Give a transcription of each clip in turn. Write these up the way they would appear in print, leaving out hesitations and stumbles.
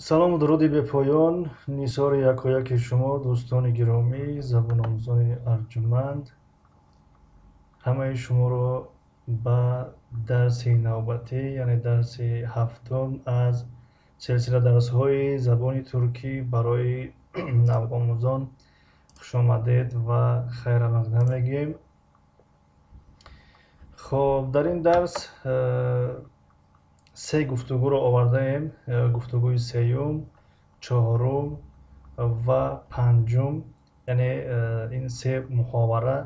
Салому дуруди бепоён нисори якояки шумо, дӯстони гиромӣ, забономӯзони арҷуманд. Ҳамаи шуморо ба дарси навбатӣ, яъне дарси ҳафтум аз силсила дарсҳои забони туркӣ барои навомӯзон хушомадед ва хайрамақдам мегӯем. Хоб, дар ин дарс се гуфтугӯро овардаем: гуфтугӯи сеюм, чорум ва панҷум. Яъне ин се муҳовара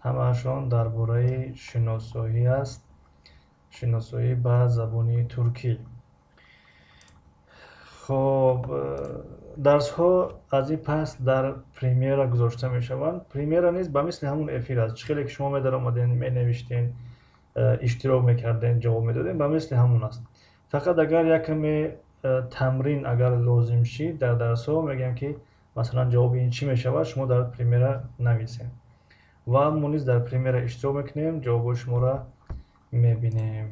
ҳамаашон дар бораи шиносоӣ аст, шиносоӣ ба забони туркӣ. Хоб, дарсҳо аз ин пас дар премьера гузошта мешаванд. Премьера низ ба мисли ҳамун эфир аст. Чӣ хеле ки шумо медаромаден, менавиштен, иштирок мекардем, ҷавоб медодем, ба мисли ҳамун аст. Фақат агар як каме тамрин агар лозим шид, дар дарсҳо мегӯям, ки масалан ҷавоби ин чӣ мешавад, шумо дар премьера нависед ва мо низ дар премьера иштирок мекунем, ҷавобҳои шуморо мебинем,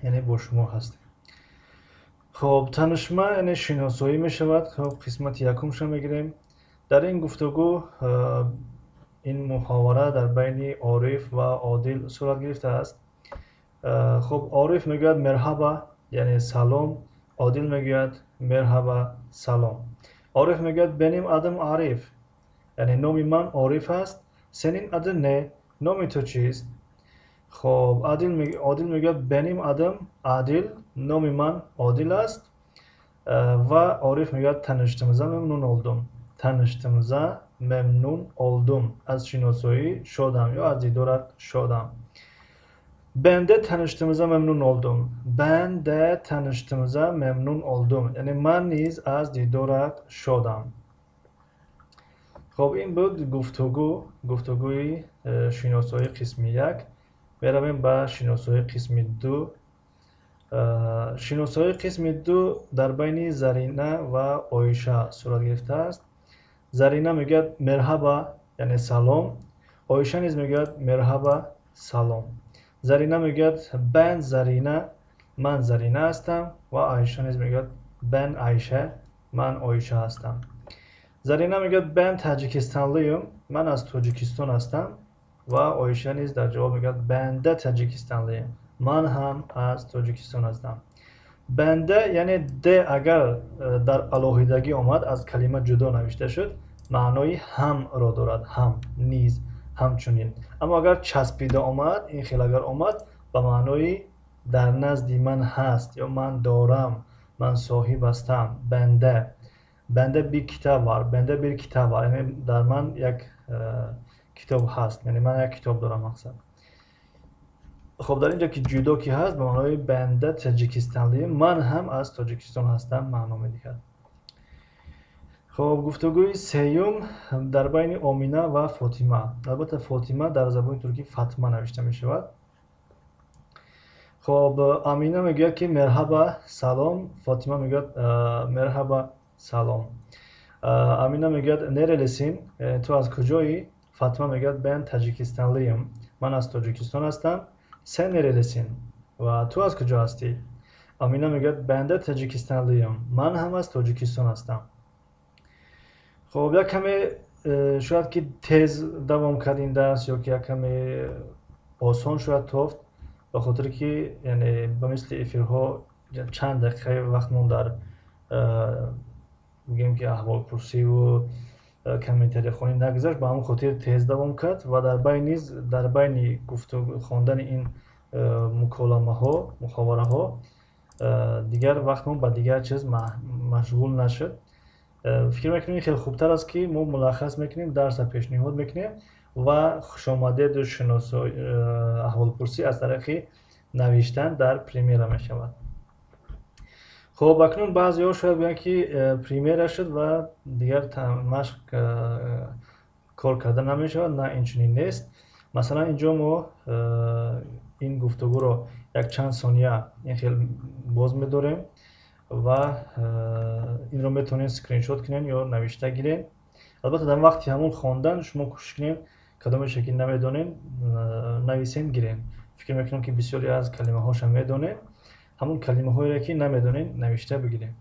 яъне бо шумо ҳастем. Хоб, tanışma, яъне шиносоӣ мешавад. Хоб, қисмати якумша мегирем. Дар ин гуфтугӯ ин муҳовара дар байни Ориф ва Одил сурат гирифтааст. Хоб, Ориф мегӯяд merhaba, яъне салом. Одил мегӯяд merhaba, салом. Ориф мегӯяд benim adım Arif, яъне номи ман Ориф аст. Senin adın ne? Номи ту чист? Хоб, Одил мегӯяд benim adım Adil, номи ман Одил аст. Ва Ориф мегӯяд tanıştığımıza memnun oldum. Tanıştığımıza memnun oldum. Аз шиносоӣ шодам ё аз дидорат шодам. Ben de tanıştığımıza memnun oldum. Ben de tanıştığımıza memnun oldum. Яъне ман низ аз дидорат шодам. Хоб, ин буд гуфтугӯ, гуфтугӯи шиносоии қисми як. Меравем ба шиносоии қисми ду. Шиносоии қисми ду дар байни Зарина ва Оиша сурат гирифтааст. Зарина мегӯяд merhaba, яъне салом. Оиша низ мегӯяд merhaba, салом. Зарина мегӯяд ben Zarina, ман Зарина ҳастам, ва Оиша низ мегӯяд ben Ayşe, ман Оиша ҳастам. Зарина мегӯяд ben Tacikistanlıyım, ман аз Тоҷикистон ҳастам, ва Оиша низ дар ҷавоб мегӯяд ben de Tacikistanlıyım, ман ҳам аз Тоҷикистон ҳастам. Ben de, яъне de агар дар алоҳидагӣ омад, аз калима ҷудо навишта шуд, маънои ҳамро дорад, ҳам, низ, ҳамчунин. Аммо агар часпида омад, ин хел агар омад, ба маънои дар назди ман ҳаст ё ман дорам, ман соҳиб ҳастам. Bende, bende bir kitap var, bende bir kitap var, яъне дар ман як китоб ҳаст, яъне ман як китоб дорам, мақсад. Хоб, дар ин ҷо ки ҷудо ки ҳаст, ба маънои ben de Tacikistanlıyım, ман ҳам аз Тоҷикистон ҳастам маъно медиҳад. Хоб, гуфтугӯи сеюм дар байни Омина ва Фотима. Албатта, Фотима дар забони туркӣ Фатма навишта мешавад. Хоб, Амина мегӯяд, ки merhaba, салом. Фотима мегӯяд merhaba, салом. Амина мегӯяд nerelisin, ту аз куҷоӣ? Фатима мегӯяд ben Tacikistanlıyım, ман аз Тоҷикистон ҳастам. Sen nerelisin, ва ту аз куҷо ҳастӣ? Амина мегӯяд ben de Tacikistanlıyım, ман ҳам аз Тоҷикистон ҳастам. Хоб, як каме шояд ки тез давом кард ин дарс ё ки як каме осон шояд тофт, ба хотире ки яъне ба мисли эфирҳо чанд дақиқаи вақтмон дар бигӯем ки аҳволпурсиву комментарияхонӣ нагузашт, ба ҳамон хотир тез давом кард. Ва дар байн низ, дар байни хондани ин муколамаҳо, муховараҳо, дигар вақтмон ба дигар чиз машғул нашуд. Фикр мекунем, ин хеле хубтар аст, ки мо мулаххас мекунем, дарсро пешниҳод мекунем ва хушомадеду шиносо, аҳволпурсӣ аз тариқи навиштан дар премьера мешавад. Хоб, акнун баъзеҳо шояд гӯянд, ки премьера шуд ва дигар машқ кор карда намешавад. На, инчунин нест. Масалан, инҷо мо ин гуфтугӯро як чанд сония ин хел боз медорем ва инро метавонед скриншот кунед ё навишта гиред. Албатта, дар вақти ҳамон хондан шумо кӯшиш кунед, кадомеше ки намедонед, нависен, гиред. Фикр мекунам, ки бисёре аз калимаҳоша медонед, ҳамон калимаҳоеро ки намедонед, навишта бигиред.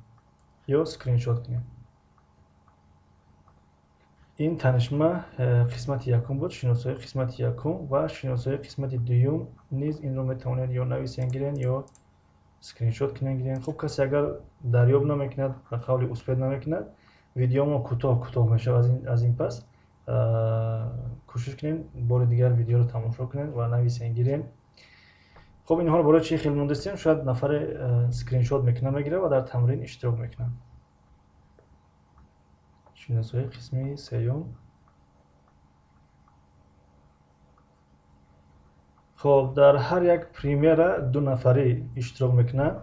ё скриншот кунед. Ин танишма қисмати якум буд, шиносоии қисмати якум ва шиносоии қисмати дуюм низ инро метавонед ё нависен гирен, ё скриншот кунен гирен. Хуб, касе агар дарёб намекунад, ба қавли успед намекунад, видеомо кӯтоҳ кӯтоҳ мешавад аз ин пас. Кӯшиш кунем бори дигар видеоро тамошо кунем ва нависен гирем. Хуб, инҳоро барои чӣ хел мондастем? Шояд нафаре скриншот мекунад, мегирад ва дар тамрин иштирок мекунад. Шиносоии қисми сеюм. Хоб, дар ҳар як премьера ду нафарӣ иштирок мекунанд.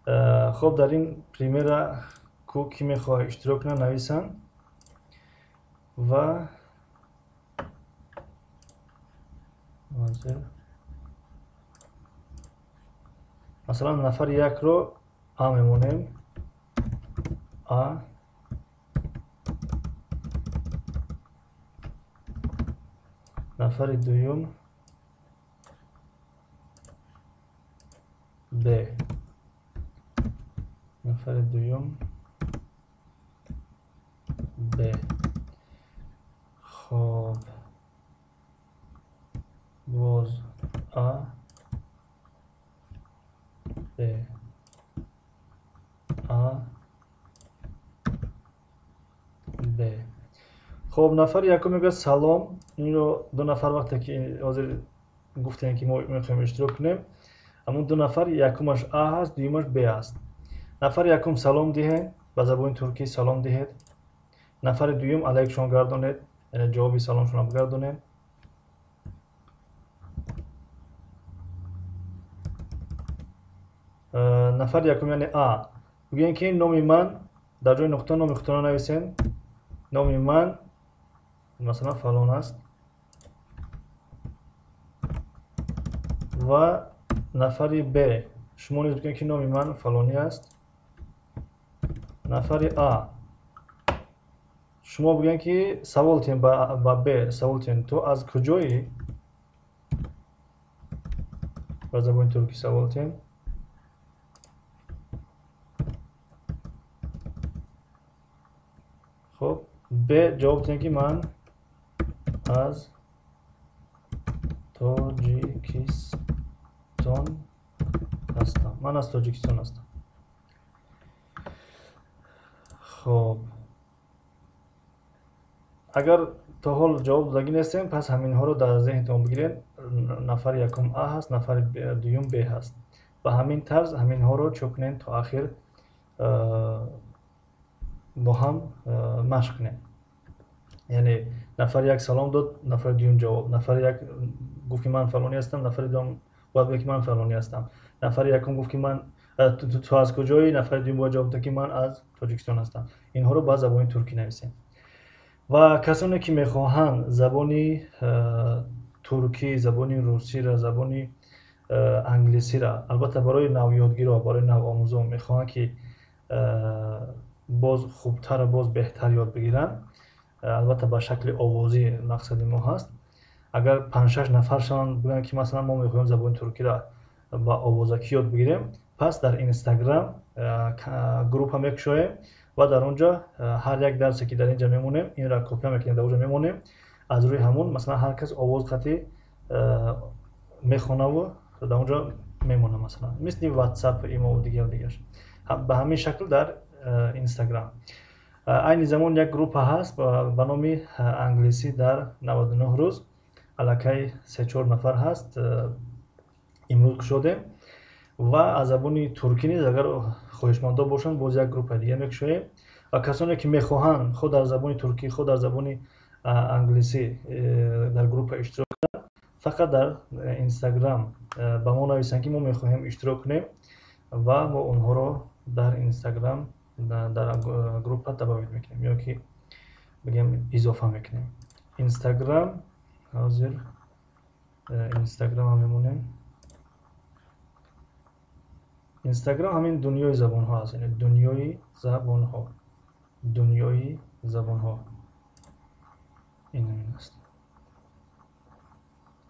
Хоб, дар ин премьера ку кӣ мехоҳад иштирок кунад, нависанд ва масалан нафари якро А мемонем, А, нафари дуюм Б, нафари дуюм Б. Хоб, боз А, Б, А, Б. Хоб, нафари якум мегӯяд салом. Инро ду нафар вақте ки ҳозир гуфтем ки мо мехоҳем иштирок кунем, ҳамон ду нафар якумаш А ҳаст, дуюмаш Б ҳаст. Нафари якум салом диҳед, ба забони туркӣ салом диҳед. Нафари дуюм алайкшон гардонед, яъне ҷавоби саломшонро бигардонед. Нафари якум яъне А бигӯем ки номи ман, дар ҷои нуқта номи худтонро нависед. Номи ман масалан фалон аст. Ва нафари Б шумо низ бигӯед ки номи ман фалонӣ аст. Нафари А шумо бигӯед ки савол тиҳем ба Б, савол тиҳем ту аз куҷоӣ? Ба забони туркӣ савол тиҳем. Хоб, Б ҷавоб диҳем ки ман аз Тоҷикистон ҳастам. Ман аз Тоҷикистон ҳастам. Хоб, агар то ҳол ҷавоб додагӣ нестем, пас ҳаминҳоро дар зеҳнтон бигиред. Нафари якум А ҳаст, нафари дуюм Б ҳаст. Ба ҳамин тарз ҳаминҳоро чӯ кунед то ахир бо ҳам машқ кунем. Яъне нафари як салом дод, нафари дуюм ҷавоб. Нафари як гуфт ки ман фалонӣ ҳастам, нафари дуюм бояд бигӯяд ки ман фалонӣ ҳастам. Нафари якум гуфт ки ман ту аз куҷоӣ? Нафари дуюм бояд ҷавоб диҳад ки ман аз Тоҷикистон ҳастам. Инҳоро ба забони туркӣ нависем. Ва касоне ки мехоҳанд забони туркӣ, забони русиро, забони англисиро, албатта барои навёдгиро, барои навомӯзон мехоҳанд ки боз хубтару боз беҳтар ёд бигиранд, албатта ба шакли овозӣ мақсади мо ҳаст. Агар 5-6 нафар шаванд бигӯянд ки масалан мо мехоҳем забони туркиро ба овозакӣ ёд бигирем, пас дар Инстаграм группа мекушоем ва дар он ҷо ҳар як дарсе ки дар ин ҷо мемонем, инро копия мекунем, дар он ҷо мемонем. Аз рӯи ҳамон масалан ҳар кас овоз қатӣ мехонаву дар он ҷо мемонад, масалан мисли WhatsApp, имо ва дигар дигарш. Ба ҳамин шакл дар Инстаграм. Айни замон як группа ҳаст ба номи англисӣ дар 99 рӯз, аллакай 3-4 нафар ҳаст, имрӯз кушодем. Ва аз забони туркӣ низ агар хоҳишмандо бошанд, боз як группаи дига мекушоем. Ва касоне ки мехоҳанд худ дар забони туркӣ, худ дар забони англисӣ дар группа иштирок кунанд, фақат дар Инстаграм ба мо нависанд ки мо мехоҳем иштирок кунем ва мо онҳоро дар Инстаграм дар группа добавить мекунем ё ки бигем изофа мекунем. Инстаграм ҳозир Инстаграм мемонем. Инстаграм ҳамин дунёи забонҳо аст, яъне дунёи забонҳо, дунёи забонҳо ин ҳамин аст.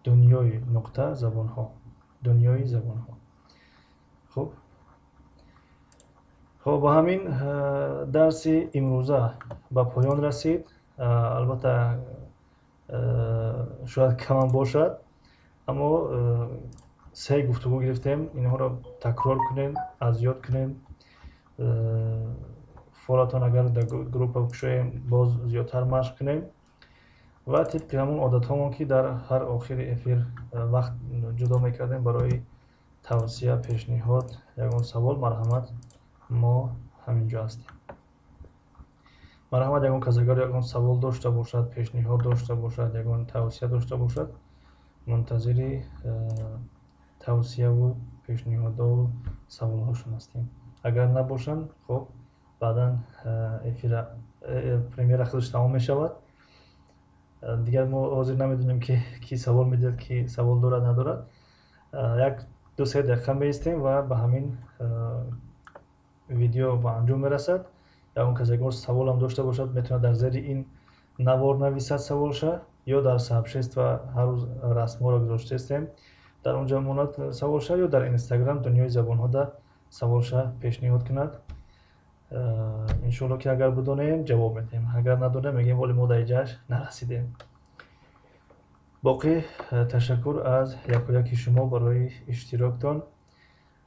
Дунёи нуқта забонҳо, дунёи забонҳо. Хуб, Хоб, ба ҳамин дарси имрӯза ба поён расид. Албатта, шояд камам бошад, аммо се гуфтугӯ гирифтем. Инҳоро такрор кунем, аз ёд кунем. Фолатон агар дар группа кушоем, боз зиёдтар машқ кунем ва тибқи ҳамон одатҳомон, ки дар ҳар охири эфир вақт ҷудо мекардем барои тавсия, пешниҳод, ягон савол, марҳамат, мо ҳамин ҷо ҳастем. Марҳамат, ягон кас агар ягон савол дошта бошад, пешниҳод дошта бошад, ягон тавсия дошта бошад, мунтазири тавсияву пешниҳодову саволҳошон ҳастем. Агар набошанд, хоб, баъдан эфира, премьера худаш тамом мешавад. Дигар мо ҳозир намедонем, ки кӣ савол медиҳад, ки савол дорад, надорад. Як 2-се дақиқа меистем ва ба ҳамин видео ба анҷом мерасад. Ягон кас ягон саволам дошта бошад, метавонад дар зери ин навор нависад саволша ё дар сообщество, ҳар рӯз расмҳоро гузоштаистем, дар он ҷо монад саволша, ё дар Инстаграм «Дунёи забонҳода» саволша пешниҳод кунад. Иншоалло, ки агар бидонем, ҷавоб медиҳем, агар надонем, мегӯем, ҳоли мо дар иҷааш нарасидем. Боқӣ ташаккур аз якояки шумо барои иштироктон.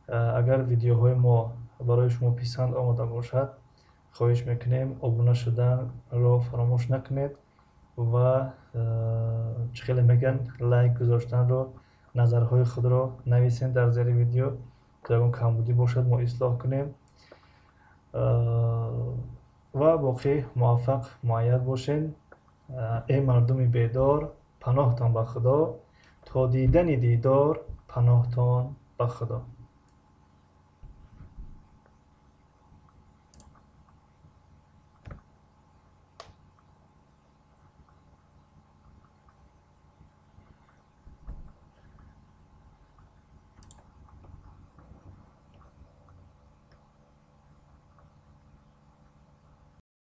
Агар видеоҳои мо барои шумо писанд омода бошад, хоҳиш мекунем, обуна шуданро фаромӯш накунед ва, чӣ хеле мегӯянд, лайк гузоштанро, назарҳои худро нависед дар зери видео, то ягон камбудӣ бошад, мо ислоҳ кунем. Ва боқӣ муваффақ, муайяд бошед. Эй мардуми бедор, паноҳтон ба Худо, то дидани дидор, паноҳтон ба Худо.